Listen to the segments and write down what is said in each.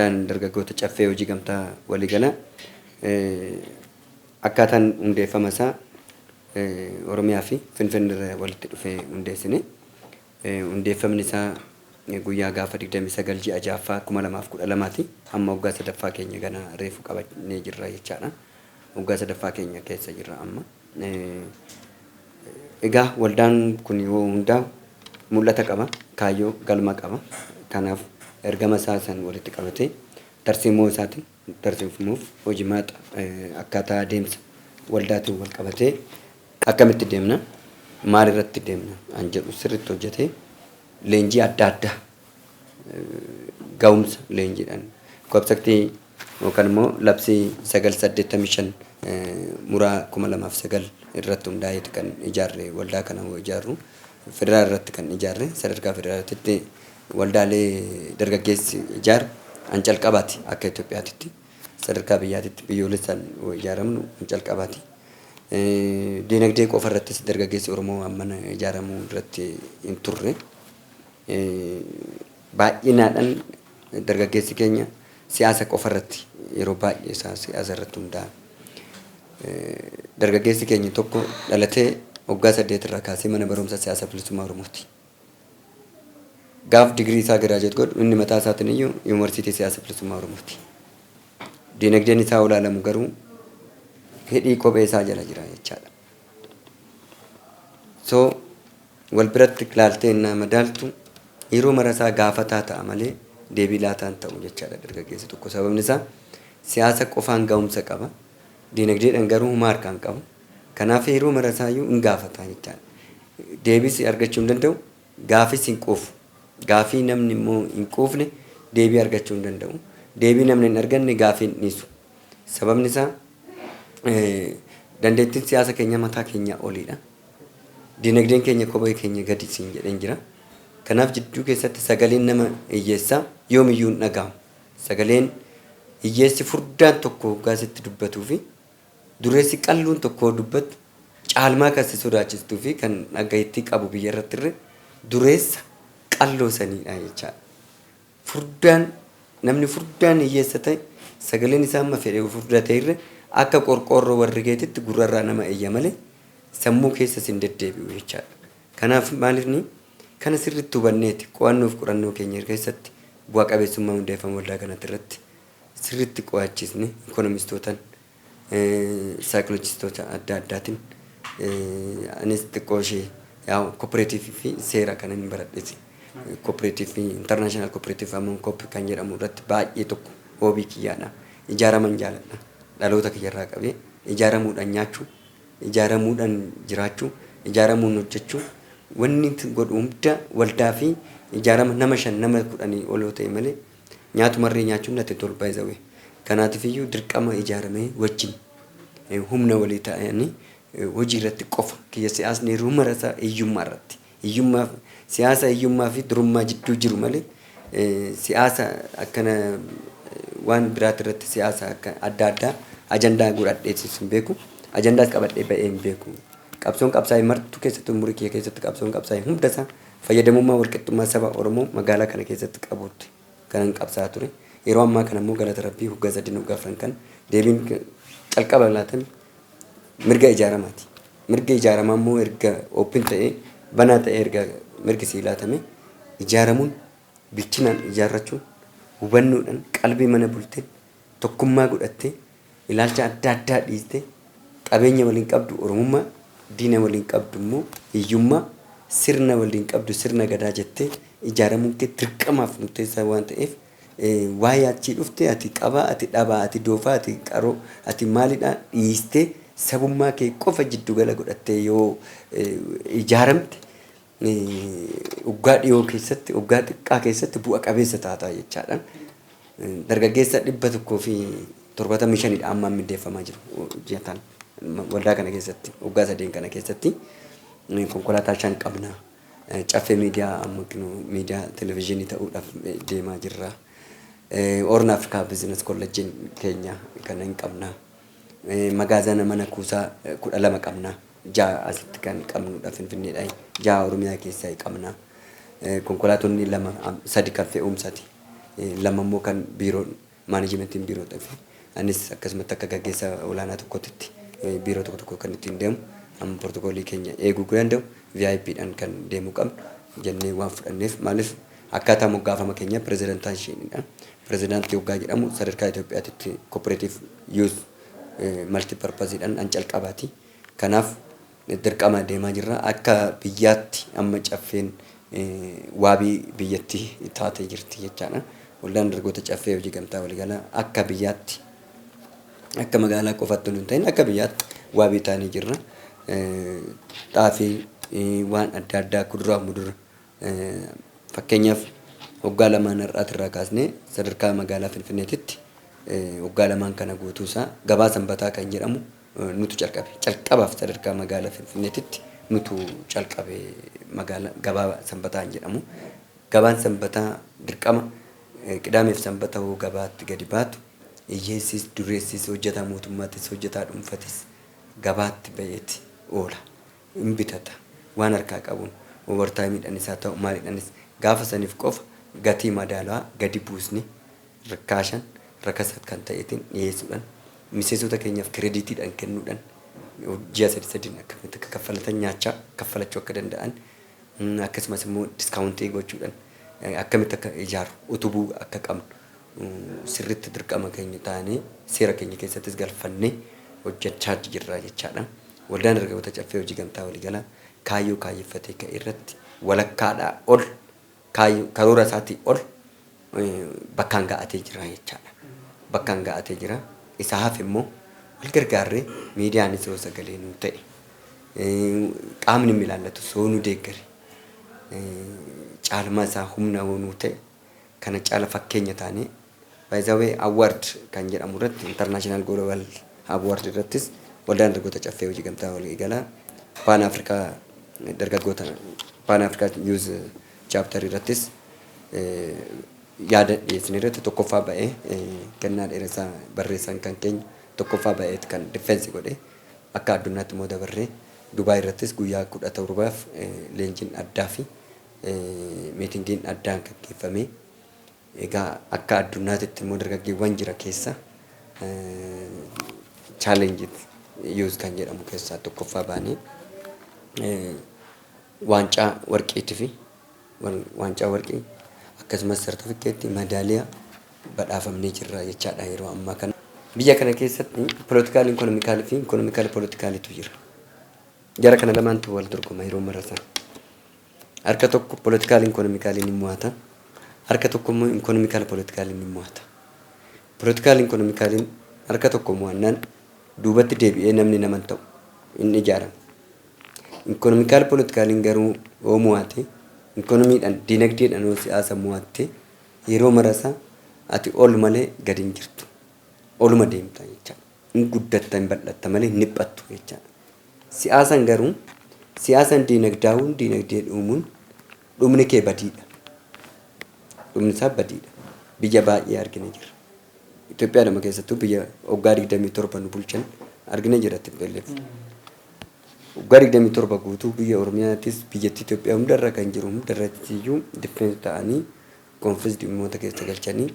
Waldaan dargaggoota Caffee Hojii Gamtaa Waliigalaa akkaataan hundeeffama isaa Oromiyaa fi Finfinnee walitti dhufee hundeessine. Hundeeffamni isaa guyyaa gaafa 29 ji'a 6ffaa 2012ti. Amma waggaa sadaffaa keenya gana reefu qabannee jirra jechaadha. Waggaa sadaffaa keenya keessa jirra amma. Egaa waldaan kun yoo hundaa'u mul'ata qaba, kaayyoo galma qaba. Kanaaf ergama isaa san walitti qabatee tarsiimoo isaatiin tarsiimuuf hojimaata akkaataa adeemsa waldaatiin wal qabatee akkamitti deemna, maal irratti deemna an jedhu sirriitti hojjetee, leenjii adda addaa, ga'umsa leenjiidhaan kobsaktii yookaan immoo labsii 985 muraa 2009 irratti hundaa'eeti kan ijaarre. Waldaa kana ijaarru federaal irratti kan ijaarre, sadarkaa federaalaatitti waldaalee dargaggeessi ijaaru an calqabaati akka Itoophiyaatitti, sadarkaa biyyaatitti biyyoolessaan ijaaramnu an calqabaati. Dinagdee qofa irrattis dargaggeessi Oromoo hammana ijaaramuu irratti hin turre. Baay'inaadhaan dargaggeessi keenya siyaasa qofa irratti, yeroo baay'ee isaa siyaasa irratti hundaa'a. Dargaggeessi keenya tokko dhalatee waggaa 8 irraa kaasee mana barumsa siyaasa bilisummaa Oromooti. Gaaf digirii isaa graduate godhu inni mataa isaatiin iyyuu yuunivarsiitii siyaasa bilisummaa Oromooti. Dinagdeen isaa olaalamu garuu hidhii kophee isaa jala jira jechaadha. So wal biratti ilaaltee innaa madaaltu yeroo mara isaa gaafataa ta'a malee deebii laataan ta'u jechaadha dargaggeessi tokko. Sababni isaa siyaasa qofaan ga'umsa qaba. Dinagdeedhaan garuu humaa harkaan qabu. Kanaaf yeroo mara isaayyuu hin gaafata jechaadha. Deebiis argachuu hin danda'u. Gaafis hin quufu. Gaafii namni immoo hin quufne deebii argachuu hin danda'u. Deebii namni hin arganne gaafii hin dhiisu. Sababni isaa dandeettiin siyaasa keenya mataa keenyaa oliidha. Dinagdeen keenya kophee keenya gadi siin jedheen jira. Kanaaf jidduu keessatti sagaleen nama hiyyeessaa yoomiyyuu hin dhaga'amu. Sagaleen hiyyeessi furdaan tokko hoggaa sitti dubbatuu fi dureessi qalluun tokko dubbatu caalmaa kan si sodaachistuu fi kan dhagaittii qabu biyya irratti irre dureessa qalloo saniidha jechaadha. Furdaan, namni furdaan hiyyeessa ta'e sagaleen isaa amma fedhe furdate irre akka qorqoorroo warri keetitti gurrarraa nama iyya malee sammuu keessa sin deddeebi'u jechaadha. Kanaaf maaliifni kana sirriitti hubanneeti qo'annoof qorannoo keenya keessatti bu'a qabeessummaa hundeeffama waldaa kanatti irratti sirriitti qo'achiisne, ikonomistootaan, saayikolojistoota adda addaatiin. Anis xiqqoo ishee yaa cooperative fi seera kan hin baradhesi. Cooperative, international cooperative among coop kan jedhamu irratti baay'ee tokko hobby kiyyaadha. Ijaaraman jaaladha. Dhaloota kiyyarraa qabee ijaaramuudhaan nyaachuu, ijaaramuudhaan jiraachuu, ijaaramuun hojjechuu, wanni godhu hunda waldaa fi ijaarama nama 5, nama 10 ol yoo ta'e malee nyaatumarree nyaachuun natti tolu, by the way. Kanaatiif iyyuu dirqama ijaaramee wajjin humna walii ta'anii hojii irratti qofa kiyya. Siyaasni yeroo mara isaa hiyyummaa irratti. Hiyyummaa, siyaasa hiyyummaa fi durummaa jidduu jiru malee siyaasa akkana waan biraati irratti siyaasa akka adda addaa ajandaa godhadheetis hin beeku. Ajandaas qabadhee ba'ee hin beeku. Qabsoon qabsaa'ee martuu keessatti, umurii kiyya keessatti qabsoon qabsaa'ee hunda isaa fayyadamummaa walqixxummaa saba Oromoo magaalaa kana keessatti qabuutti kanan qabsaa'aa ture. Yeroo ammaa kana immoo galata Rabbii waggaa 3, waggaa 4 kan deebiin calqaba laatame mirga ijaaramaati. Mirga ijaaramaa immoo erga open ta'ee, banaa ta'ee, erga mirgi sii laatame ijaaramuun, bilchinaan ijaarrachuun, hubannoodhaan qalbii mana bulteen tokkummaa godhattee, ilaalcha adda addaa dhiistee, qabeenya waliin qabdu Oromummaa, diina waliin qabdu immoo hiyyummaa, sirna waliin qabdu sirna gadaa jettee ijaaramuun kee dirqamaaf murteessaa waan ta'eef, waa'ee achii dhufte, ati qabaa, ati dhabaa, ati doofaa, ati qaroo, ati maalidhaa dhiistee sabummaa kee qofa jiddugala godhattee yoo ijaaramte, waggaa dhiyoo keessatti, waggaa xiqqaa keessatti bu'a qabeessa taataa jechaadha. Dargaggeessa 175dha amma mindeeffamaa jiru hojjetaan waldaa kana keessatti waggaa 3 kana keessatti. Konkolaataa 5 qabna. Caffee Miidiyaa amma miidiyaa televezyiinii ta'uudhaaf deemaa jirra. Horn Africa Business College'n keenya kana hin qabna. Magaazana mana kuusaa 12 qabna. 6 asitti kan qabnudha Finfinneedha. 6 Oromiyaa keessaa qabna. Konkolaatonni 2, 3 kan fe'umsaati. 2 immoo kan biiroo managementiin biiroo fi anis akkasumatti akka gaggeessaa olaanaa tokkotti biiroo tokko tokko kan ittiin deemu amma pirootokoolii keenya eeguu danda'u VIPdhaan kan deemuu qabnu jennee waan fudhanneef, maaliif akkaataa moggaafama keenya pirezidantaa isheedha. Pirezidaantii waggaa jedhamu sadarkaa Itoophiyaatti cooperative youth multipurposeidhaan an calqabaati. Kanaaf dirqama deemaa jirra. Akka biyyaatti amma caffeen waabii biyyattii taatee jirti jechaadha. Waldaan Dargaggoota Caffee Hojii Gamtaa Waliigalaa akka biyyaatti, akka magaalaa qofaatti hin ta'in, akka biyyaatti waabii taanee jirra. Xaafii, waan adda addaa, kuduraa fi muduraa, fakkeenyaaf waggaa 2n har'aatirraa kaasnee sadarkaa magaalaa Finfinneetitti waggaa 2n kana guutuu isaa gabaa sanbataa kan jedhamu nutu calqabe. Calqabaaf sadarkaa magaalaa Finfinneetitti nutu calqabe magaalaa gabaa sanbataa jedhamu. Gabaan sanbataa dirqama qidaameef sanbata hoo gabaatti gadi baatu, hiyyeessis dureessis, hojjetaa mootummaattis hojjetaa dhuunfatis gabaatti ba'eeti oola. Hin bitata waan harkaa qabuun, overtimeiidhaan isaa ta'u maaliidhaanis, gaafa saniif qofa gatii madaalawaa gadi buusne rakkaashan rakasa kan ta'eetiin dhiyeessuudhaan, miseensota keenyaaf creditiidhaan kennuudhaan, ji'a sadi sadiin akkamitti akka kaffalatan, nyaachaa kaffalachuu akka danda'an, akkasumas immoo discountii gochuudhaan akkamitti akka ijaaru utubuu akka qabnu sirriitti dirqama keenya taanee seera keenya keessattis galfannee hojjechaa jirra jechaadha. Waldaan Dargaggoota Caffee Hojii Gamtaa Waliigalaa kaayyoo kaayyeffatee ka'e irratti walakkaadhaa ol, kaayyoo karoora isaatii ol bakkaan ga'atee jira jechaadha. Bakkaan ga'atee jira. Isa hafe immoo wal gargaarree, miidiyaanis yoo sagalee nuu ta'e, qaamni inni ilaallatu soo nu deeggare, caalmaa isaa humna yoo nuu ta'e, kana caala fakkeenya taanee by the way award kan jedhamu irratti, international global award irrattis, Waldaan Dargaggoota Caffee Hojii Gamtaa Waliigalaa Pan Afrikaa dargaggoota Pan Afrikaa Youth Chapter irrattis yaada dhiyeessine irratti tokkoffaa ba'ee, Kennaa Dheeressaa barreessaan kan keenya tokkoffaa ba'eet kan defense godhe. Akka addunyaatti immoo dabarree Dubaay irrattis guyyaa 17f leenjiin addaa fi meetingiin addaan gaggeeffame. Egaa akka addunyaatti immoo dargaggeewwan jira keessa challenge youth kan jedhamu keessaa tokkoffaa baanee waancaa warqiitii fi waancaa warqii akkasumas sartifikeettii, madaaliyaa badhaafamnee jirra jechaadha yeroo ammaa kana. Biyya kana keessatti political economical fi economical politicalitu jira. Jara kana lamaantu wal dorgoma yeroo marasaa. Harka tokko political economicaliin ni mo'ata. Harka tokko immoo economical politicaliin ni mo'ata. Political economicaliin harka tokko mo'annaan duubatti deebi'ee namni nama hin ta'u, inni ijaarama. Economical politicaliin garuu yoo mo'ate, ikonomiidhaan dinagdeedhaan yoo siyaasa mo'atte, yeroo marasaa ati ol malee gadi hin jirtu. Oluma deemta jechaadha. Hin guddatta, hin bal'atta malee hin dhiphattu jechaadha. Siyaasaan garuu, siyaasaan diinagdaa'uun, diinagdee uumuun dhumni kee badiidha. Dhumni isaa badiidha. Biyya baay'ee argina jirra. Itoophiyaa lama keessattuu biyya waggaa 27 nu bulchan argina jira TPLF. Waggaa 27 guutuu biyya Oromiyaattis biyyattii Itoophiyaa hundarra kan jiru hundarratti iyyuu defense ta'anii confused dhimmoota keessa galchanii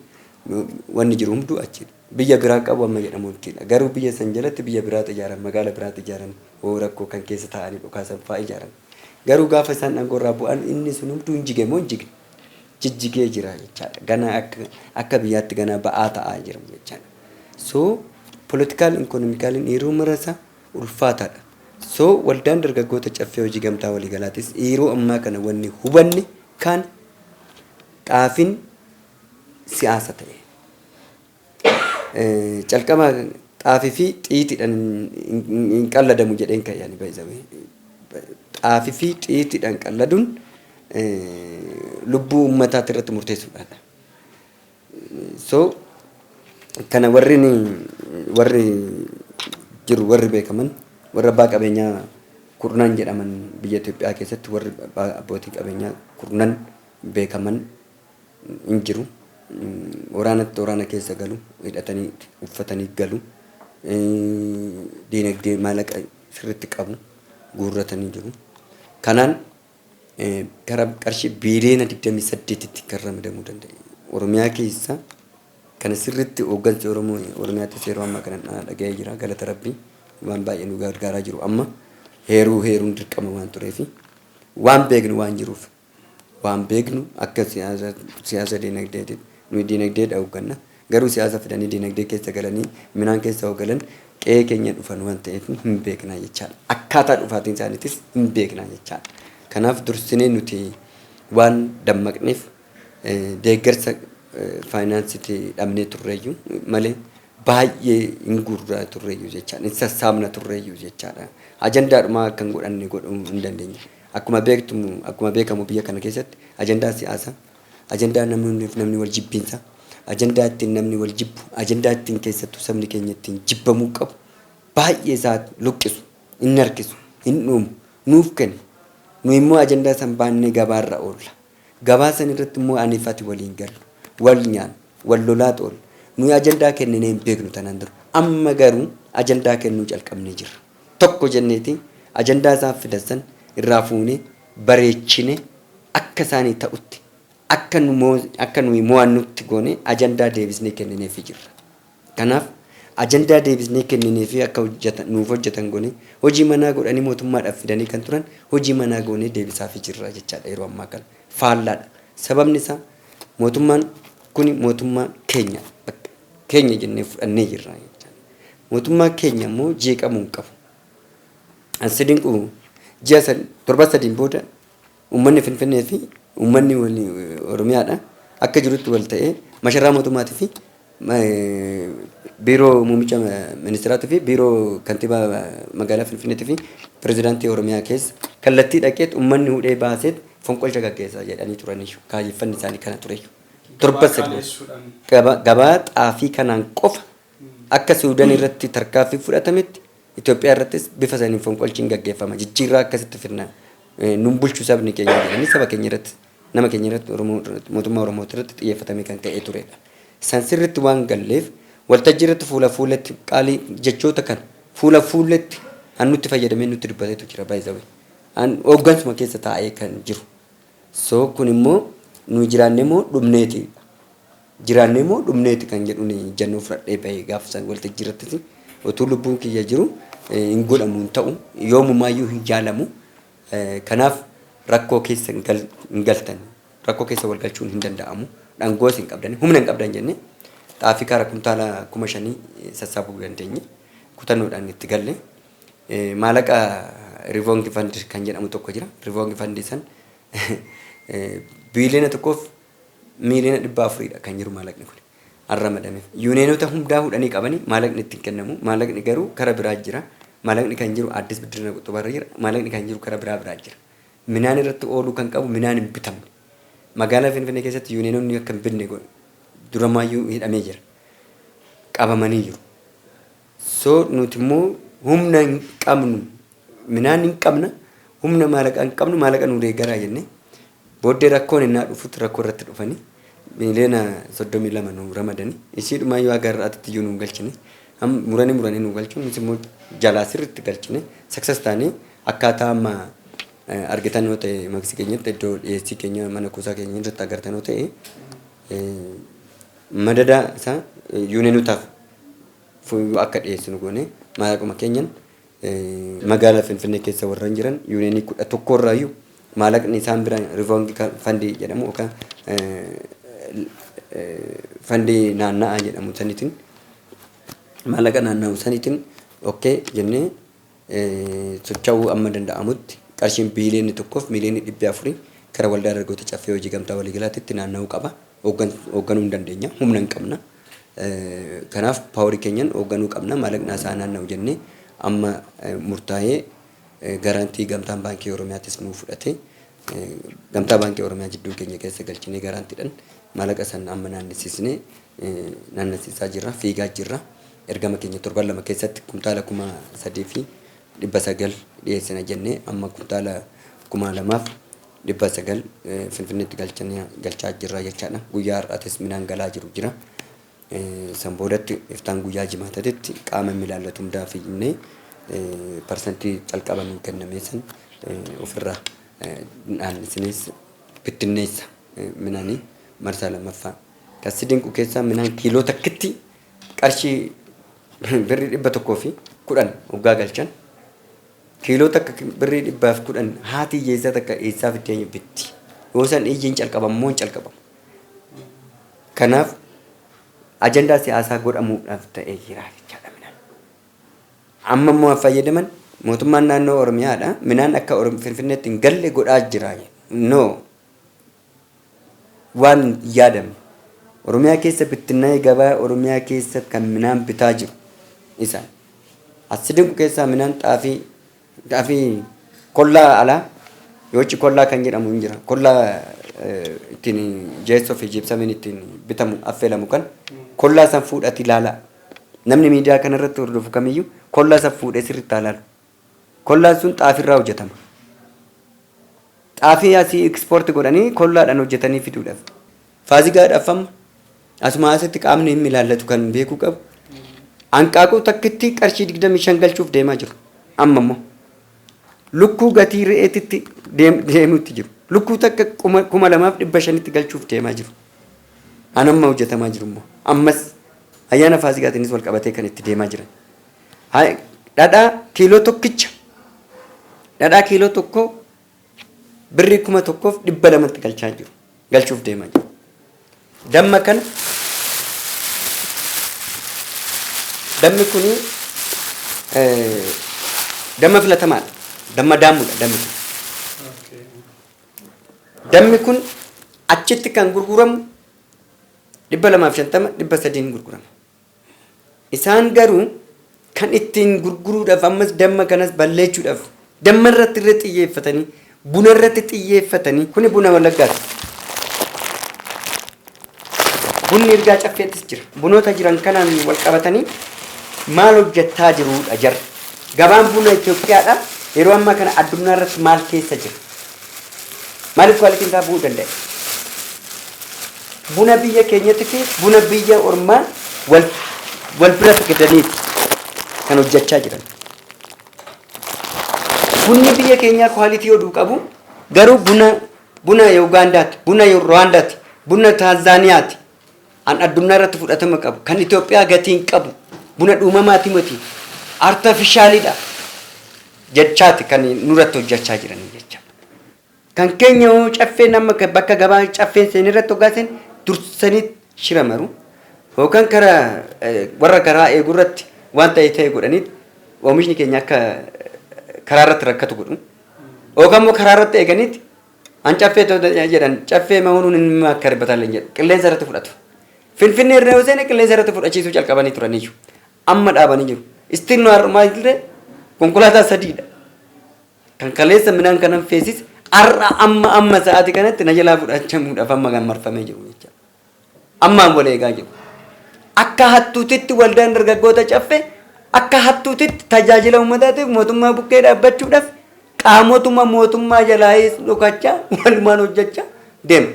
wanni jiru hunduu achidha. Biyya biraa qabu amma jedhamuttidha. Garuu biyya san jalatti biyya biraatu ijaaran, magaala biraatu ijaaran, hoo rakkoo kan keessa taa'anii dhukaasan fa'aa ijaaran. Garuu gaafa isaan aangoorraa bu'an inni sun hunduu hin jige moo hin jigne? Jijjigee jira jechaadha. Ganaa akka biyyaatti ganaa ba'aa ta'aa jira jechaadha. So political economicaliin yeroo marasa ulfaataadha. So Waldaan Dargaggoota Caffee Hojii Gamtaa Waliigalaatis yeroo ammaa kana wanni hubanne kan xaafiin siyaasa ta'e. Calqaba xaafii fi xiitiidhaan hin qalladamu jedheen ka'e ani baay'isame. Xaafii fi xiitiidhaan qalladuun lubbuu uummataati irratti murteessuudhaadha. So kana warri jiru, warri beekaman, warra abbaa qabeenyaa kurnan jedhaman, biyya Itoophiyaa keessatti warri abbootii qabeenyaa kurnan beekaman hin jiru. Waraanatti waraana keessa galu, hidhatanii uffatanii galu, diinagdee maallaqa sirriitti qabu guurratanii jiru. Kanaan gara qarshii biiliyoona 28tti kan ramadamuu danda'e. Oromiyaa keessa kana sirriitti hooggansi Oromoo Oromiyaattis yeroo ammaa kana dhaga'ee jira. Galata Rabbii, waan baay'ee nu gargaaraa jiru. Amma heeruu heeruun dirqama waan tureefi, waan beeknu waan jiruuf, waan beeknu akka siyaasa diinagdeeti. Nuyi diinagdeedha hoogganna. Garuu siyaasa fidanii diinagdee keessa galanii midhaan keessa hoogalan, qe'ee keenya dhufan waan ta'eef hin beeknaa jechaadha. Akkaataa dhufaatiin isaaniitis hin beeknaa jechaadha. Kanaaf dursinee nuti waan dammaqneef, deeggarsa faayinaansiitii dhabnee turreeyyuu malee baay'ee hin gurraa turreeyyuu jechaadha. Hin sassaabna turreeyyuu jechaadha. Ajandaadhuma akka hin godhanne godhuu hin dandeenye. Akkuma beektu, akkuma beekamu, biyya kana keessatti ajandaa siyaasaa, ajandaa namni namni wal jibbiinsa, ajandaa ittiin namni wal jibbu, ajandaa ittiin keessattuu sabni keenya ittiin jibbamuu qabu baay'ee isaa luqqisu, hin harkisu, hin dhuumu, nuuf kennu. Nu immoo ajandaa san baannee gabaarra oolla. Gabaa san irratti immoo aniif ati waliin gallu, wal nyaannu, wal lolaa oolla. Nuyi ajandaa kenninee hin beeknu tanaan dura. Amma garuu ajandaa kennuu calqabnee jirra. Tokko jenneeti ajandaa isaan fidan san irraa fuunee bareechine, akka isaanii ta'utti, akka nu akka nuyi mo'annutti goone ajandaa deebisnee kennineefii jirra. Kanaaf ajandaa deebisnee kennineefii akka hojjetan nuuf hojjetan goone, hojii manaa godhanii mootummaadhaaf fidanii kan turan hojii manaa goonee deebisaafii jirra jechaadha yeroo ammaa kana. Faallaadha. Sababni isaa mootummaan kuni mootummaa keenya, bakka keenya jennee fudhannee jirra jechaadha. Mootummaa keenya immoo jeeqamuu hin qabu. Ansi dinqu, ji'a torba 3n booda uummanni Finfinnee fi uummanni Oromiyaadha akka jirutti wal ta'ee masharaa mootummaatii fi biiroo muummicha ministeeraatii fi biiroo kantiibaa magaalaa Finfinneetii fi pirezidaantii Oromiyaa keessa kallattii dhaqeet uummanni hudhee baaseet fonqolcha gaggeessaa jedhanii turaniyyuu, kaayyeffanni isaanii kana tureyyuu. Torba 3 gabaa xaafii kanaan qofa akka Suudaan irratti tarkaanfii fudhatametti Itoophiyaa irrattis bifa saniin fonqolchiin gaggeeffama. Jijjiirraa akkasitti fidna. Nun bulchu sabni keenya jedhanii saba keenya irratti, nama keenya irratti, Oromoo irratti, mootummaa Oromoo irratti xiyyeeffatamee kan ka'ee turedha. San sirriitti waan galleef waltajjii irratti fuula fuulatti qaalii jechoota kana fuula fuulatti an nutti fayyadamee nutti dubbateetu jira, by the way. An hooggansuma keessa taa'ee kan jiru. So kun immoo nuyi jiraannee moo dhumneeti? Jiraannee moo dhumneeti kan jedhuun ijjannoo fudhadhee bahee gaafa san waltajjii irrattis, utuu lubbuun kiyya jiru hin godhamu, hin ta'u, yoomumaayyuu hin yaalamu. Kanaaf rakkoo keessa hin galtan, rakkoo keessa wal galchuun hin danda'amu, dhangoos hin qabdan, humna hin qabdan jennee xaafii kaara kumtaala 5,000 sassaabuu dandeenye, kutannoodhaan itti galle. Maalaqa revolving fund kan jedhamu tokko jira. Revolving fund san 1,400,000,000 kan jiru maalaqni kun. An ramadameef. Yuuneenota hundaa hudhanii qabanii maalaqni ittiin kennamu. Maalaqni garuu kara biraa jira. Maalaqni kan jiru Addis Biddirina Quxubarra jira. Maalaqni kan jiru kara biraa biraa jira. Midhaan irratti ooluu kan qabu midhaan hin bitamne. Magaalaa Finfinnee keessatti yuuneenonni akka hin binne duramaayyuu hidhamee jira. Qabamanii jiru. So nuti immoo humna hin qabnu. Midhaan hin qabna. Humna maalaqa hin qabnu, maallaqa nu deeggaraa jennee. Booddee rakkoon innaa dhufutti rakkoo irratti dhufanii 32 miliyoona nu ramadanii, isiidhumaa yoo haga har'aatitti iyyuu nu hin galchine. Muranii muranii nu galchuun, nuti immoo jalaa sirriitti galchine, success taanee akkaataa amma argitan yoo ta'e, maksii keenyatti iddoo dhiyeessii keenya mana kuusaa keenya irratti agartan yoo ta'e, madadaa isaa yuuneenotaaf akka dhiyeessinu goone, maallaquma keenyan magaalaa Finfinnee keessa warran jiran yuuneenii 11 irraayyuu maallaqni isaan bira revolving fundii jedhamu yookaan fundii naanna'aa jedhamu saniitiin, maallaqa naanna'u saniitiin okay jennee socho'uu amma danda'amutti qarshiin 1,400,000,000 kara Waldaa Dargaggoota Caffee Hojii Gamtaa Waliigalaatitti naanna'uu qaba. Hoogganuu hin dandeenya. Humna hin qabna. Kanaaf powerii keenyan hoogganuu qabna. Maallaqni isaa naanna'u jennee amma murtaa'ee guarantee Gamtaan Baankii Oromiyaattis nuu fudhate. Gamtaa Baankii Oromiyaa jidduu keenya keessa galchinee guaranteedhaan maallaqa san amma naannessisnee naannessisaa jirra. Fiigaa jirra. Ergama keenya torban 2 keessatti kumtaala 3,900 dhiyeessina jennee amma kumtaala 2,900 Finfinneetti galchaa jirra jechaadha. Guyyaa har'aatis midhaan galaa jiru jira. San boodatti iftaan guyyaa jimaatatitti qaama inni ilaallatu hundaa fiignee parsantii calqaba nuu kenname san ofirraa naannessinees bittinneessa midhaanii marsaa lammaffaa. Kan si dinqu keessaa midhaan kiiloo takkitti qarshii birrii 110 hoggaa galchan, kiiloo takka birrii 110 haati hiyyeessaa takka eessaa fiddee bitti? Yoo san iyyiin calqabamu moo hin calqabamu? Kanaaf ajandaa siyaasaa godhamuudhaaf ta'ee jira jechaadha midhaan. Amma immoo fayyadaman mootummaan naannoo Oromiyaadha. Midhaan akka Finfinneetti hin galle godhaa jira. No. Waan hin yaadamne. Oromiyaa keessa bittinnaa'ee gabaa Oromiyaa keessa kan midhaan bitaa jiru isaan. As dinqu keessaa midhaan xaafii kollaa alaa yoochi kollaa kan jedhamu hin jira. Kollaa ittiin jeessoo fi jibsamiin ittiin bitamu affeelamu kan kollaa san fuudhati ilaalaa. Namni miidiyaa kanarratti hordofu kamiyyuu kollaa san fuudhee sirriitti haa ilaalu. Kollaan sun xaafiirraa hojjetama. Xaafii asii export godhanii kollaadhaan hojjetanii fiduudhaaf. Faasigaadhaaf amma asuma asitti qaamni hin ilaallatu kan beekuu qabu. Hanqaaquu takkitti qarshii 25 galchuuf deemaa jiru. Amma immoo lukkuu gatii re'eetitti deemuutti jiru. Lukkuu takka 2500tti galchuuf deemaa jiru. An amma hojjetamaa jiru immoo. Ammas ayyaana faasigaatiinis wal qabatee kan itti deemaa jiran. Dhadhaa kiiloo tokkicha, dhadhaa kiiloo tokko birrii 1200tti galchaa jiru. Galchuuf deemaa jiru. Damma kana, dammi kuni damma filatamaadha. Damma daamudha dammi kun. Dammi kun achitti kan gurguramu 250, 300n gurgurama. Isaan garuu kan ittiin gurguruudhaaf ammas damma kanas balleechuudhaaf damma irratti illee xiyyeeffatanii, buna irratti xiyyeeffatanii. Kuni buna Wallaggaati. Bunni Ergaa Caffeettis jira. Bunoota jiran kanaan wal qabatanii maal hojjettaa jiruudha jarri? Gabaan buna Itoophiyaadha yeroo ammaa kana addunyaa irratti maal keessa jira? Maaliif qualityn isaa bu'uu danda'e? Buna biyya keenyatti fi buna biyya ormaa wal bira fidaniiti kan hojjechaa jiran. Bunni biyya keenyaa quality oduu qabu garuu buna Ugaandaati, buna Ruwaandaati, buna Taanzaaniyaati. An addunyaa irratti fudhatama qabu. Kan Itoophiyaa gatii hin qabu. Buna dhuumamaati miti. Artificialidha. Jechaati kan nurratti hojjechaa jiran jecha. Kan keenya hoo caffeen amma bakka gabaa caffeen seen irratti hoggaa seen dursanii shira maru. Yookaan karaa warra karaa eeguu irratti waan ta'e ta'e godhanii oomishni keenya akka karaa irratti rakkatu godhu. Yookaan immoo karaa irratti eeganiiti an caffee jedhan caffee mahuun hin makkarbatan jedhu qilleensa irratti fudhatu. Finfinnee irra yoo seene qilleensa irratti fudhachiisuu calqabanii turaniyyuu. Amma dhaabanii jiru. Istiin nu har'umaa illee konkolaataa sadiidha. Kan kaleessa midhaan kanan feesise har'a amma sa'aatii kanatti na jalaa fudhachamuudhaaf amma kan marfamee jiru jecha. Ammaan wal eegaa jiru. Akka hattuutitti waldaan dargaggoota caffee akka hattuutitti tajaajila uummataatiif mootummaa bukkee dhaabbachuudhaaf qaamotuma mootummaa jalaayis dhokachaa walumaan hojjechaa deema.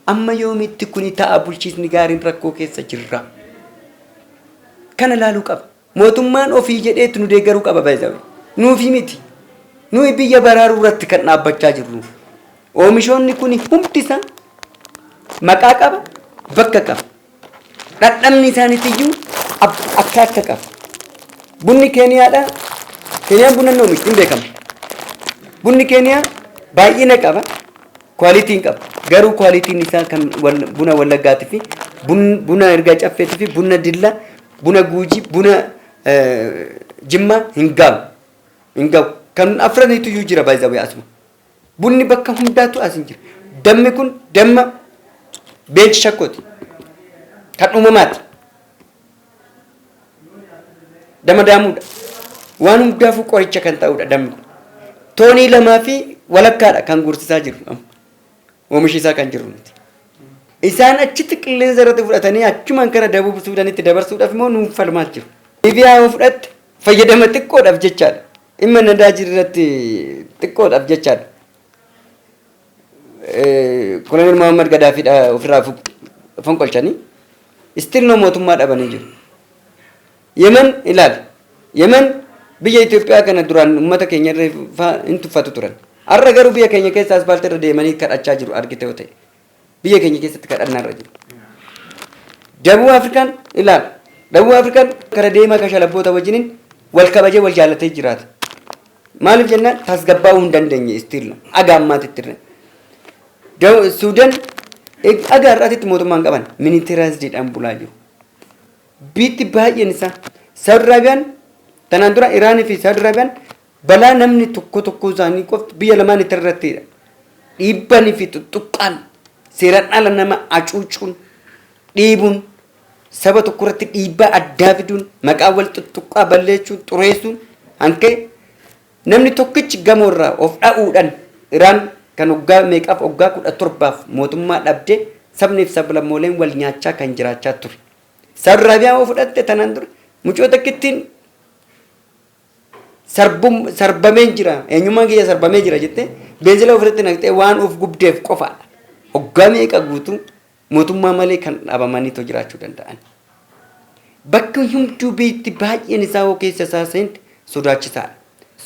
Amma yoomitti kuni ta'a? Bulchiisni gaariin rakkoo keessa jirra. Kana ilaaluu qaba. Mootummaan ofii jedheetti nu deeggaruu qaba baay'ee. Nuufi miti. Nuyi biyya baraaruu irratti kan dhaabbachaa jirru. Oomishoonni kun hundi isaa maqaa qaba, bakka qaba. Dhandhamni isaaniitiyyuu akka akka qaba. Bunni Keeniyaadha. Keeniyaan buna hin oomishti, hin beekama. Bunni Keeniyaa baay'ina qaba. Qualityn qaba. Garuu qualityn isaa kan buna Wallaggaatii fi buna Ergaa Caffeetii fi buna Dillaa, buna Guujii, buna Jimmaa hin gahu. Hin gahu. Kan afraniitu iyyuu jira baay'ee asuma. Bunni bakka hundaatu as hin jira. Dammi kun damma Beenchi Shakkooti. Kan uumamaati. Damma daamuudha. Waan hundaafuu qoricha kan ta'udha dammi kun. Toonii 2.5dha kan guursisaa jiru amma. Oomishi isaa kan jiru miti. Isaan achitti qilleensa irratti fudhatanii achumaan kara Dabub Suudaanitti dabarsuudhaaf immoo nuuf falmaa jiru. Liibiyaa yoo fudhatte fayyadama xiqqoodhaaf jechaadha. Dhimma nadaajii irratti xiqqoodhaaf jechaadha. Koloneel Muhammad Gadaafiidha ofirraa fonqolchanii still no mootummaa dhabanii jiru. Yemen ilaali. Yemen biyya Itoophiyaa kana duraan uummata keenya irra hin tuffatu turan. Har'a garuu biyya keenya keessa asfaaltii irra deemanii kadhachaa jiru argite yoo ta'e. Biyya keenya keessatti kadhannaa irra jiru. Dabuu Afrikaan ilaala. Dabuu Afrikaan kara deemaa kashalabboota wajjiniin wal kabajee wal jaallatee jiraata. Maaliif jennaan, tasgabbaa'uu hin dandeenye still aga ammaatitti illee. Suudaan aga har'aatitti mootummaan qaban militarizediidhaan bulaa jiru. Biitti baay'een isaa, Saudi Arabiyaan tanaan dura, Iraanii fi Saudi Arabiyaan balaa namni tokko tokko isaanii qofti biyya lamaan itti irrattidha. Dhiibbanii fi tuttuqqaan seeraan ala nama hacuucuun, dhiibuun, saba tokko irratti dhiibbaa addaa fiduun, maqaa wal tuttuqqaa balleessuun, xureessuun hankee namni tokkichi gamoo irraa of dha'uudhaan Iraan kan waggaa meeqaaf, waggaa 17f mootummaa dhabdee sabni fi sablammooleen wal nyaachaa kan jiraachaa ture. Saudi Arabiyaa yoo fudhatte, tanaan dura mucoo takkittiin sarbameen jira, eenyummaan kiyya sarbamee jira jettee beenzila ofirratti naqxee waan of gubdeef qofaadha. Waggaa meeqa guutuu mootummaa malee kan dhabamaniitoo jiraachuu danda'an. Bakka hunduu biitti baay'een isaa hoo keessa isaa seente sodaachisaadha.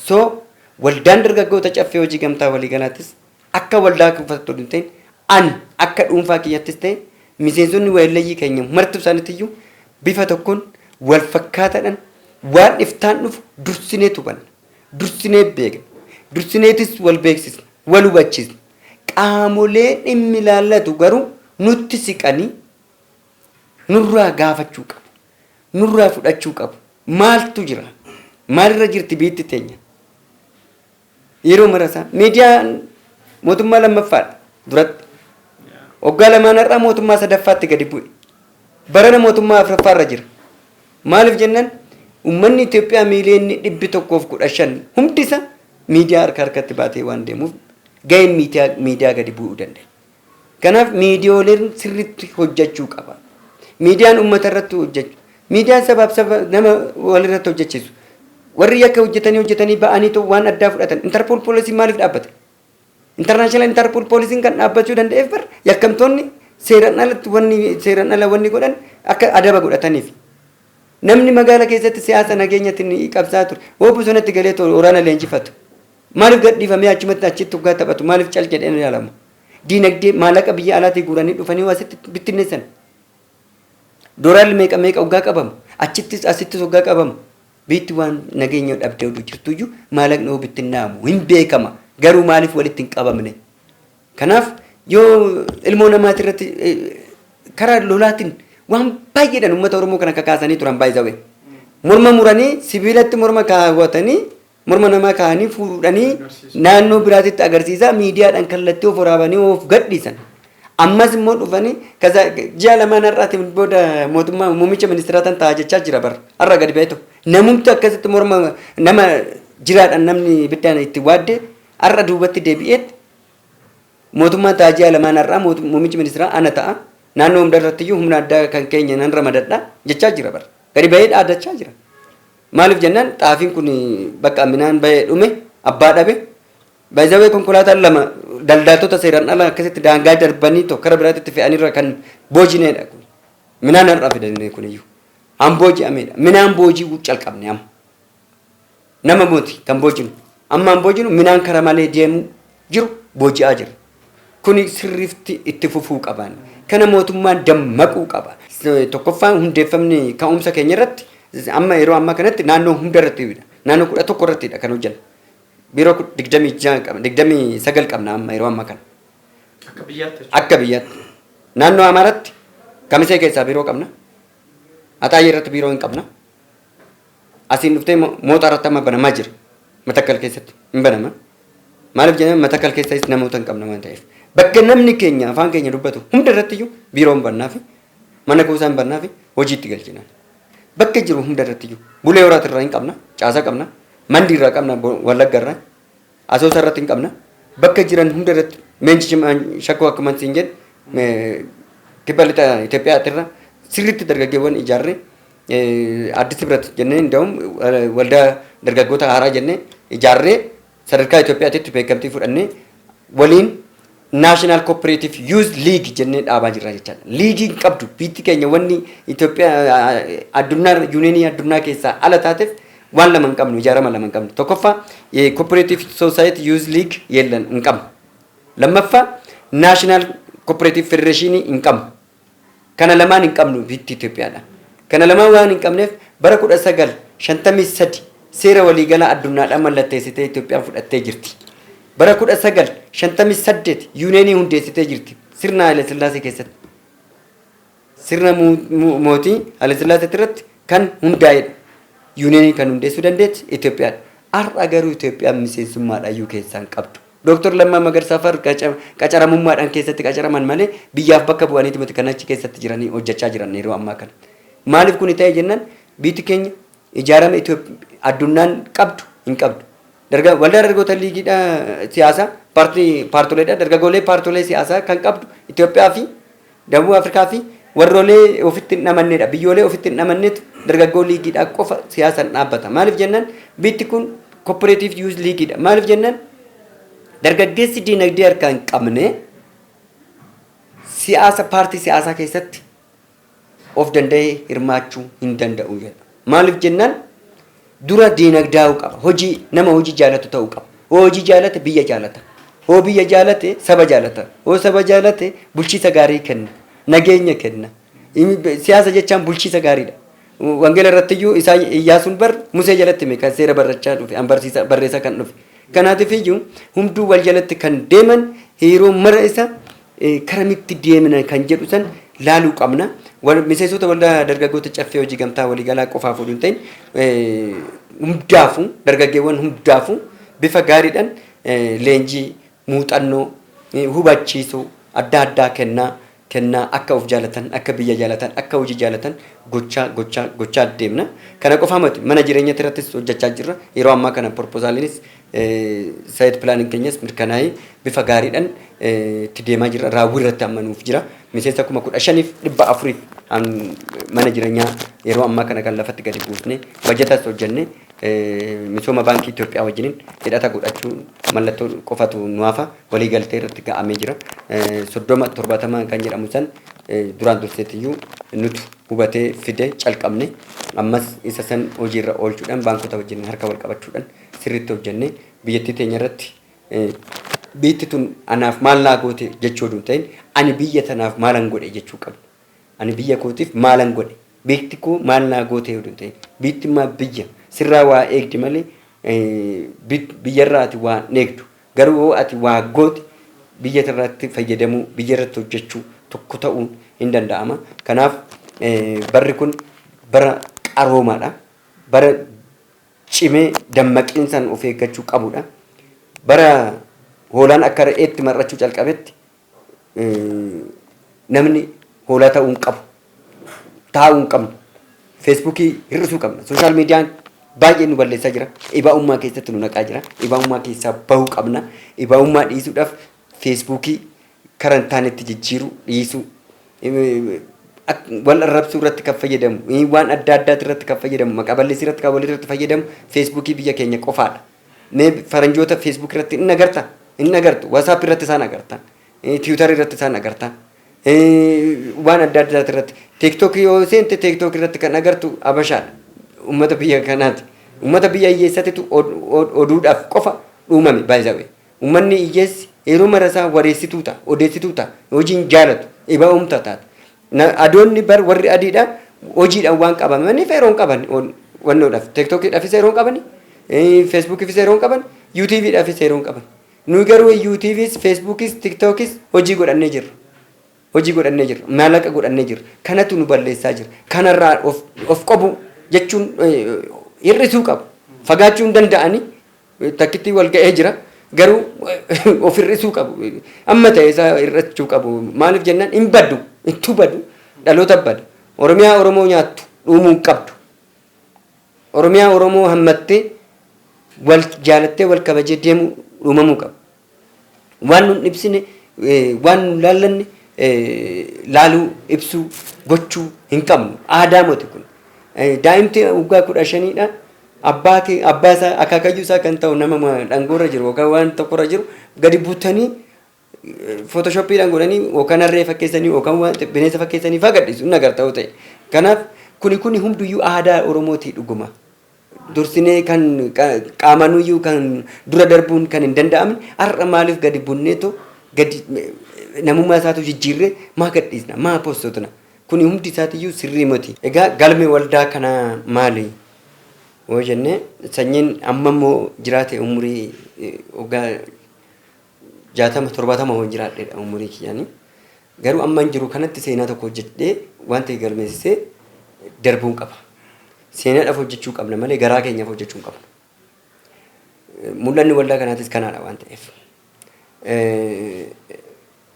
So waldaan dargaggoota Caffee Hojii Gamtaa Waliigalaattis akka waldaa kuufattu hin ta'in, ani akka dhuunfaa kiyyattis ta'e miseensonni wayilayyii keenya marti isaaniitti bifa tokkoon wal fakkaataadhaan waan iftaan dhufu dursinee hubanna. Dursinee beekna. Dursineetis wal beeksisna. Wal hubachiisna. Qaamolee dhimmi ilaallatu garuu nutti siqanii nurraa gaafachuu qabu. Nurraa fudhachuu qabu. Maaltu jira? Maalirra jirti biitti teenya? Yeroo marasaa miidiyaan mootummaa lammaffaadha duratti. Waggaa lamaan har'aa mootummaa sadaffaatti gadi bu'e. Barana mootummaa afuraffaarra jira. Maaliif jennaan, uummanni Itoophiyaa miiliyoonni 115 hundi isaa miidiyaa harka harkatti baatee waan deemuuf gaheen miidiyaa gadi bu'uu danda'e. Kanaaf miidiyooleen sirriitti hojjechuu qaba. Miidiyaan uummata irratti hojjechuu. Miidiyaan sabaaf saba nama walirratti hojjechiisu. Warri yakka hojjetanii hojjetanii ba'anii waan addaa fudhatan. Interpol poolisiin maaliif dhaabbate? International Interpol poolisiin kan dhaabbachuu danda'eef bar yakkamtoonni seeraan alatti wanni seeraan ala wanni godhan akka adaba godhataniif. Namni magaala keessatti siyaasa nageenyatiin qabsaa ture. Hoo bosonatti galee waraana leenjifatu. Maaliif gadhiifamee achumatti achitti waggaa taphatu? Maaliif cal jedhee ilaalamu? Diinagdee maallaqa biyya alaatii guuranii dhufanii asitti bittinneessan. Doolaarri meeqa meeqa waggaa qabamu? Achittis asittis waggaa qabamu. Biitti waan nageenya dhabdee oduu jirtuyyuu maallaqni hoo bittinnaamu hin beekama. Garuu maaliif walitti hin qabamne? Kanaaf yoo ilmoo namaati irratti karaa lolaatiin waan baay'eedhaan uummata Oromoo kana kakaasanii turan baay'isawee. Morma muranii sibiilatti morma kaawwatanii, morma namaa kaa'anii fuudhanii naannoo biraatitti agarsiisaa, miidiyaadhaan kallattii of waraabanii of gadhiisan. Ammas immoo dhufanii kaza ji'a lamaan har'aatiin booda mootummaa muummicha ministeeraa tan ta'a jechaa jira bara. Har'a gadi ba'eetu. Namumti akkasitti morma nama jiraadhaan namni ibiddaan itti waadde har'a duubatti deebi'eet mootummaan ta'a, ji'a lamaan har'aa muummichi ministeeraa ana ta'a. Naannoo hunda irratti iyyuu humna addaa kan keenya nan ramadadha jechaa jira bara. Gadi ba'ee dhaadachaa jira. Maaliif jennaan, xaafiin kun bakka minaan ba'ee dhume abbaa dhabe. Baay'ee konkolaataan lama daldaaltota seeraan ala akkasitti daangaa darbanii tokko kara biraatti fe'anirra kan boojineedha kun. Minaan har'a fidanii kun iyyuu. Han booji'ameedha. Minaan boojii calqabne amma. Nama mooti kan boojinu. Amma han boojinu minaan kara malee deemu jiru booji'aa jira. Kuni sirriitti itti fufuu qaban. Kana mootummaan dammaquu qaba. Tokkoffaan, hundeeffamni ka'umsa keenya irratti amma yeroo ammaa kanatti naannoo hunda irratti, naannoo 11 irrattidha kan hojjennu. Biiroo 26 qabna, 29 qabna amma yeroo ammaa kana. Akka biyyaatti jechuudha. Akka biyyaatti. Naannoo Amaaraatti Kamisee keessaa biiroo qabna. Axaayee irratti biiroo hin qabna. Asiin dhuftee Mooxaa irratti amma banamaa jira. Matakkal keessatti hin banama. Maaliif jennaan, Matakkal keessas namoota hin qabna waan ta'eef. Bakka namni keenya afaan keenya dubbatu hunda irratti iyyuu biiroo hin bannaa fi mana kuusaa hin bannaa fi hojiitti galchina. Bakka jiru hunda irratti iyyuu Bulee Horaati irraa hin qabna, caasaa qabna, Mandii irraa qabna, Wallagga irraa, Asoosa irratti hin qabna. Bakka jiran hunda irratti Meenchi Shakkoo akkuma siin jedhe kibba lixa Itoophiyaatti irra sirriitti dargaggeewwan ijaarree Addis Hibrat jennee, nda'um waldaa dargaggoota haaraa jennee ijaarree sadarkaa Itoophiyaatti beekamtii fudhannee waliin National Cooperative Youth League jennee dhaabaa jirra jechaadha. Liigii hin qabdu biyyi keenya. Wanni Itoophiyaa addunyaa yuuniyeenii addunyaa keessaa ala taateef waan lama hin qabnu, ijaarama lama hin qabnu. Tokkoffaa, Cooperative Society Youth League yeellan hin qabnu. Lammaffaa, National Cooperative Federation hin qabnu. Kana lamaan hin qabnu bitti Itoophiyaadha. Kana lamaan waan hin qabneef bara 1953 seera waliigalaa addunyaadhaan mallatteessitee Itoophiyaan fudhattee jirti. Bara 1958 yuuneenii hundeessitee jirti sirna Haile Sillaasee keessatti. Sirna mootii Haile Sillaasee irratti kan hundaa'edha. Yuuneenii kan hundeessuu dandeetti Itoophiyaadha. Har'a garuu Itoophiyaan miseensummaadhaan iyyuu keessaa hin qabdu. Dooktor Lammaa Magarsaa fa'aa qacaramummaadhaan keessatti qacaraman malee biyyaaf bakka bu'aniiti miti kan achi keessatti jiranii hojjechaa jiran yeroo ammaa kana. Maaliif kuni ta'e jennaan biyyi keenya ijaarama addunyaan qabdu hin qabdu. Waldaa dargaggoota liigiidha siyaasaa paartii paartoleedha dargaggoolee paartolee siyaasaa kan qabdu Itoophiyaa fi Dabub Afrikaa fi warroolee ofitti hin amannedha. Biyyoolee ofitti hin amannetu dargaggoo liigiidhaa qofa siyaasaan dhaabbata. Maaliif jennaan biyyi kun cooperative youth liigiidha. Maaliif jennaan dargaggeessi diinagdee harkaa hin qabne siyaasa paartii siyaasaa keessatti of danda'ee hirmaachuu hin danda'u jedha. Maaliif jennaan dura diinagdaa'uu qaba. Hojii nama hojii jaalatu ta'uu qaba. Hoo hojii jaalate biyya jaalata. Hoo biyya jaalate saba jaalata. Hoo saba jaalate bulchiisa gaarii kenna. Nageenya kenna. Siyaasa jechaan bulchiisa gaariidha. Wangeela irratti iyyuu isaa Iyyaasuun bar Musee jalatti hime kan seera barrachaa dhufe an barsiisa barreessaa kan dhufe. Kanaatiif iyyuu hunduu wal jalatti kan deeman yeroo mara isa karamitti deemna kan jedhu san laaluu qabna. Miseensota waldaa dargaggoota caffee hojii gamtaa waliigalaa qofaaf oduu hin ta'in hundaafuu dargaggeewwan hundaafuu bifa gaariidhaan leenjii muuxannoo hubachiisuu adda addaa kennaa akka of jaalatan, akka biyya jaalatan, akka hojii jaalatan gochaa gochaa gochaa deemna. Kana qofaa miti, mana jireenyaa irrattis hojjechaa jirra. Yeroo ammaa kana proposaaliinis site planiin keenyas mirkanaa'ee bifa gaariidhaan itti deemaa jirra. Raawwii irratti amma nuuf jira. Miseensa 15,400 mana jireenyaa yeroo ammaa kana kan lafatti gadi buusne bajatas hojjenne misooma baankii Itoophiyaa wajjiniin hidhata godhachuu mallattoo qofatu nu hafa, waliigaltee irratti ga'amee jira. 30 70 kan jedhamu san duraan durseetiyyuu nutu hubatee fide calqabne, ammas isa san hojiirra oolchuudhaan baankota wajjin harka wal qabachuudhaan sirriitti hojjenne biyyattii teenya irratti biyyi tun anaaf maal naa goote jechuu oduu hin ta'in ani biyya tanaaf maalan godhe jechuu qabna. Ani biyya kootiif maalan godhe? Biyyi koo maal naa goote oduu hin ta'in biyyi maa biyya sirraa waa eegdi malee biyyarraa ati waa hin eegdu. Garuu yoo ati waa goote biyya irratti fayyadamuu, biyya irratti hojjechuu tokko ta'uun hin danda'ama. Kanaaf barri kun bara qaroomaadha. Bara cimee dammaqiinsaan of eeggachuu qabudha. Bara hoolaan akka re'eetti mar'achuu calqabetti namni hoolaa ta'uu hin qabu. Taa'uu hin qabnu. Feesbuukii hir'isuu qabna. Social mediaan baay'ee nu balleessaa jira. Dhibaa'ummaa keessatti nu naqaa jira. Dhibaa'ummaa keessaa bahuu qabna. Dhibaa'ummaa dhiisuudhaaf feesbuukii karaa hin taanetti jijjiiruu dhiisuu. Wal arrabsuu irratti kan fayyadamu, waan adda addaati irratti kan fayyadamu, maqaa balleessii irratti kan walirratti fayyadamu feesbuukii biyya keenya qofaadha. Mee faranjoota feesbuuk irratti hin agarta? Hin agartu. WhatsApp irratti isaan agarta. Tiwiitar irratti isaan agarta. Waan adda addaati irratti. TikTok yoo seente TikTok irratti kan agartu Abashaadha. Uummata biyya kanaati. Uummata biyya hiyyeessatitu oduudhaaf qofa uumame baay'isawee. Uummanni hiyyeessi yeroo mara isaa wareessituu ta'a, odeessituu ta'a, hojiin jaalatu, dhibaa'umta taata. Adoonni bar warri adiidha hojiidhaan waan qabamaniif yeroo hin qaban wannoodhaaf. TikTokiidhaafis yeroo hin qabani, Feesbuukiifis yeroo hin qaban, YouTubeiidhaafis yeroo hin qaban. Nuyi garuu YouTubeis, Feesbuukis, TikTokis hojii godhannee jirra. Hojii godhannee jirra. Maallaqa godhannee jirra. Kanatu nu balleessaa jira. Kanarraa of qabu jechuun hir'isuu qabu. Fagaachuu hin danda'ani. Takkitti wal ga'ee jira. Garuu of hir'isuu qabu. Amma ta'e isaa hir'achuu qabu. Maaliif jennaan hin baddu. Ittuu badu. Dhaloota bada. Oromiyaa Oromoo nyaattu dhuumuu hin qabdu. Oromiyaa Oromoo hammattee wal jaalattee wal kabajee deemu uumamuu qaba. Waan nun ibsine, waan nun laallanne laaluu, ibsuu, gochuu hin qabnu. Aadaa moti kun. Daa'imti waggaa 15dha. Abbaa kee abbaa isaa akaakayyuu isaa kan ta'u nama dhangoorra jiru yookaan waan tokkorra jiru gadi butanii Photoshoppiidhaan godhanii yookaan harree fakkeessanii yookaan waan bineensa fakkeessanii fa'aa gadhiisu hin agarta yoo ta'e. Kanaaf kuni hunduyyuu aadaa Oromootii dhuguma. Dursinee kan qaamanuyyuu kan dura darbuun kan hin danda'amne har'a maaliif gadi bunneetu gadi namummaa isaatu jijjiirree maa gadhiisna, maa postotna? Kuni hundi isaatiyyuu sirrii miti. Egaa galmi waldaa kanaa maali? Yoo jenne, sanyiin amma immoo jiraate umurii waggaa 60 70 hoo jiraadheedha umurii kiyyaanii. Garuu amma hin jiru kanatti seenaa tokko hojjedhee waan ta'e galmeessisee darbuun qaba. Seenaadhaaf hojjechuu qabna malee garaa keenyaaf hojjechuu hin qabnu. Mul'anni waldaa kanaatis kanaadha waan ta'eef.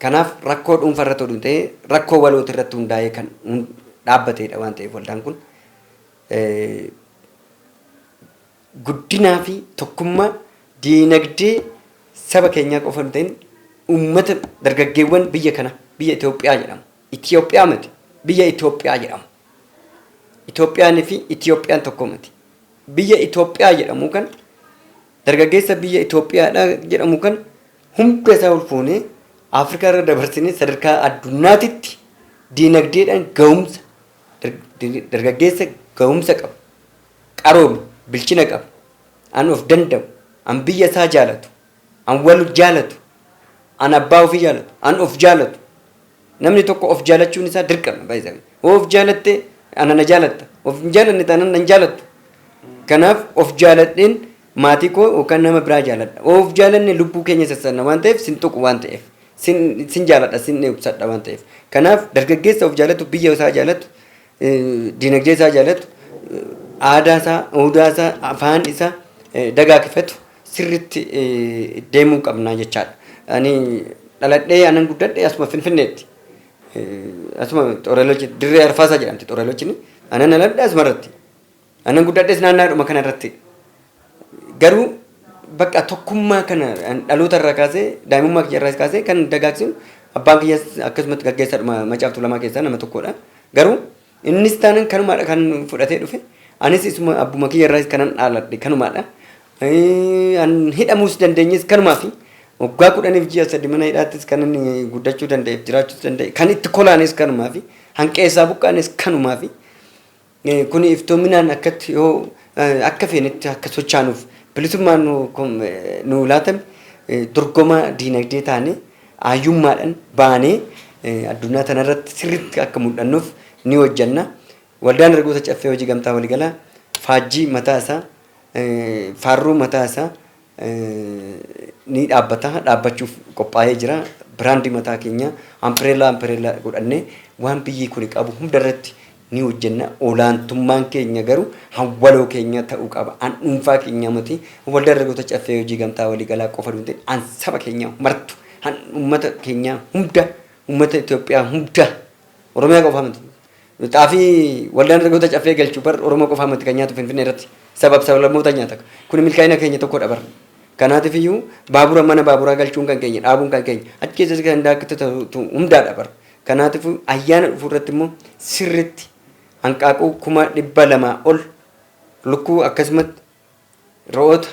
Kanaaf rakkoo dhuunfaa irratti oduu hin ta'in rakkoo waloota irratti hundaa'ee kan dhaabbatedha waan ta'eef, waldaan kun guddinaa fi tokkummaa diinagdee saba keenyaa qofa hin ta'in, uummata dargaggeewwan biyya kana, biyya Itoophiyaa jedhamu. Itoophiyaa miti, biyya Itoophiyaa jedhamu. Itoophiyaanii fi Itoophiyaan tokko miti. Biyya Itoophiyaa jedhamu kan dargaggeessa biyya Itoophiyaadha jedhamu kan hunda isaa ol fuunee Afrikaa irra dabarsinee sadarkaa addunyaatitti diinagdeedhaan ga'umsa dargaggeessa ga'umsa qabu, qaroome, bilchina qabu, an of danda'u, an biyya isaa jaalatu, an wal jaalatu, an abbaa ofii jaalatu, an of jaalatu. Namni tokko of jaalachuun isaa dirqama baay'ee. Of jaalatte ana na jaalatta. Of hin jaalanne taanaan nan jaalattu. Kanaaf of jaaladheen maatii koo yookaan nama biraa jaaladha. Of jaalanne lubbuu keenya sassanna waan ta'eef, sin tuqu waan ta'eef. Sin jaaladha, sin ibsadha waan ta'eef. Kanaaf dargaggeessa of jaalatu, biyya isaa jaalatu, diinagdee isaa jaalatu, aadaa isaa, aadaa isaa, afaan isaa dagaagfatu sirriitti deemuu qabna jechaadha. Ani dhaladhee anan guddadhe asuma Finfinneetti. Asuma Xoreelochi, dirree Arfaasaa jedhamti Xoreelochini. Anan dhaladhe asuma irratti. Anan guddadhes naannaadhuma kana irratti. Garuu bakka tokkummaa kana dhaloota irraa kaasee, daa'imummaa kiyya irraa kaasee kan dagaagsinu abbaan kiyyas akkasumatti gaggeessaadhuma Macaa fi Tuulamaa keessaa nama tokkodha. Garuu innis taanan kanumaadha kan fudhatee dhufe. Anis isuma abbuma kiyya irraa kanan dhaaladhe kanumaadha. An hidhamuus dandeenyes kanumaa fi waggaa 10f ji'a 3 mana hidhaattis kan inni guddachuu danda'eef jiraachuus danda'e, kan itti kolaanes kanumaa fi hanqeessaa buqqaanes kanumaa fi kuni iftoominaan akkatti yoo akka feenetti akka sochaanuuf bilisummaan nu laatame, dorgomaa diinagdee taane hayyummaadhaan baanee addunyaa tanarratti sirriitti akka mul'annuuf ni hojjanna. Waldaan Dargaggoota Caffee Hojii Gamtaa Waliigalaa faajjii mataa isaa, faarruu mataa isaa ni dhaabbata, dhaabbachuuf qophaa'ee jira. Brand mataa keenya umbrella godhannee waan biyyi kun qabu hunda irratti ni hojjenna. Olaantummaan keenya garuu hawwaloo keenya ta'uu qaba. An dhuunfaa keenya miti. Waldaa Dargaggoota Caffee Hojii Gamtaa Waliigalaa qofa hin ta'in, an saba keenya martu, an uummata keenya hunda, uummata Itoophiyaa hunda, Oromiyaa qofa miti. Xaafii Waldaan Dargaggoota Caffee galchu bar Oromoo qofaa miti kan nyaatu Finfinnee irratti. Sabab sablammoota nyaata. Kuni milkaa'ina keenya tokkodha bar. Kanaatiif iyyuu baabura mana baaburaa galchuun kan keenya, dhaabuun kan keenya. Achi keessatti kan daakkitu hundaadha bar. Kanaatiif ayyaana dhufu irratti immoo sirriitti hanqaaquu 200,000 ol, lukkuu, akkasumatti re'oota,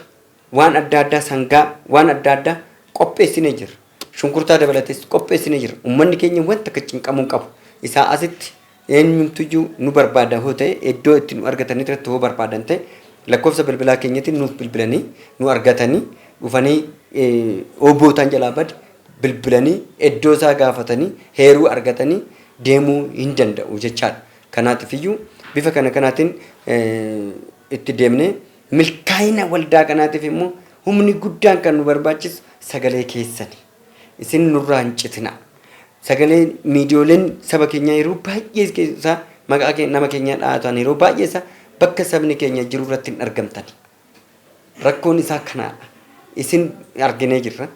waan adda addaa, sangaa, waan adda addaa qopheessinee jirra. Shunkurtaa dabalatees qopheessinee jirra. Uummanni keenya wanta akka cinqamuu qabu. Isaa asitti eenyumtuyyuu nu barbaada hoo ta'e, iddoo itti nu argatanii irratti hoo barbaadan ta'e, lakkoofsa bilbilaa keenyatiin nuuf bilbilanii nu argatanii dhufanii, obbootaan jalaa bade bilbilanii iddoo isaa gaafatanii heeruu argatanii deemuu hin danda'u jechaadha. Kanaatiif iyyuu bifa kana kanaatiin itti deemnee milkaa'ina waldaa kanaatiif immoo humni guddaan kan nu barbaachisu sagalee keessani. Isin nurraa hin citinaa. Sagalee miidiyooleen saba keenyaa yeroo baay'ee isaa maqaa nama keenyaa dhahatan, yeroo baay'ee isaa bakka sabni keenya jiru irratti hin argamtani. Rakkoon isaa kanaadha. Isin arginee jirra.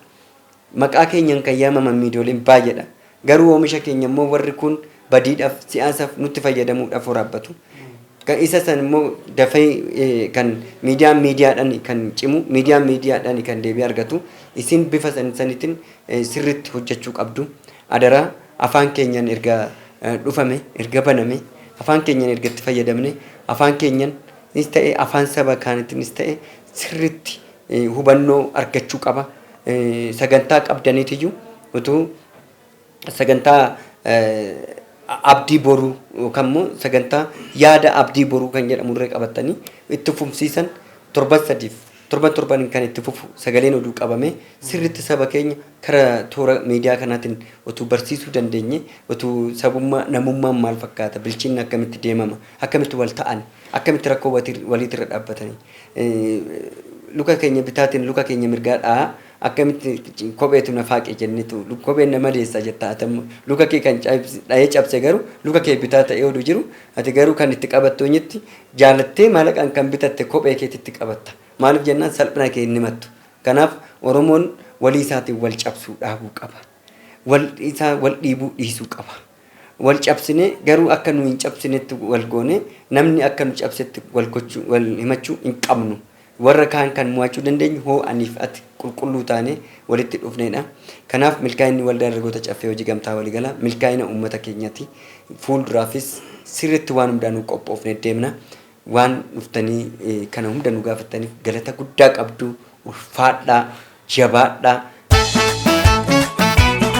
Maqaa keenyaan kan yaamaman miidiyooleen baay'eedha. Garuu oomisha keenya immoo warri kun badiidhaaf, siyaasaaf nutti fayyadamuudhaaf waraabbatu. Kan isa san immoo dafee kan miidiyaan miidiyaadhaan kan cimu, miidiyaan miidiyaadhaan kan deebii argatu, isin bifa san sanitiin sirriitti hojjechuu qabdu. Adaraa, afaan keenyaan erga dhufame, erga baname, afaan keenyaan erga itti fayyadamne, afaan keenyaan ta'e afaan saba kaaniitiinis ta'e sirriitti hubannoo argachuu qaba. Sagantaa qabdaniitiyyuu utuu sagantaa abdii boruu yookaan immoo sagantaa yaada abdii boruu kan jedhamu irra qabatanii itti fufsiisan torban 3f Torban torban kan itti fufu sagaleen oduu qabame sirriitti saba keenya karaa toora miidiyaa kanaatiin otuu barsiisuu dandeenye, otuu sabummaa, namummaan maal fakkaata, bilchinni akkamitti deemama, akkamitti wal ta'an, akkamitti rakkoo waliitirra dhaabbatanii, luka keenya bitaatiin luka keenya mirgaa dha'a, akkamitti kopheetu na faaqe jennetu kopheen na madeessa jetta. Atammoo luka kee kan dha'ee cabse garuu luka kee bitaa ta'ee oduu jiru, ati garuu kan itti qabattu eenyutti jaalattee maalaqaan kan bitatte kophee keetitti qabatta. Maaliif jennaan salphina kee hin himattu. Kanaaf Oromoon walii isaatiin wal cabsuu dhaabuu qaba. Wal isaa wal dhiibuu dhiisuu qaba. Wal cabsine garuu akka nu hin cabsinetti wal goone, namni akka nu cabsetti wal gochuu, wal himachuu hin qabnu. Warra kaan kan mo'achuu dandeenyu hoo aniif ati qulqulluu taane walitti dhufneedha. Kanaaf milkaa'inni Waldaa Dargaggoota Caffee Hojii Gamtaa Waliigalaa milkaa'ina uummata keenyaati. Fuulduraafis sirriitti waan hundaanuu qophoofnee deemna. Waan dhuftanii kana hunda nu gaafattaniif galata guddaa qabdu. Ulfaadhaa, jabaadhaa.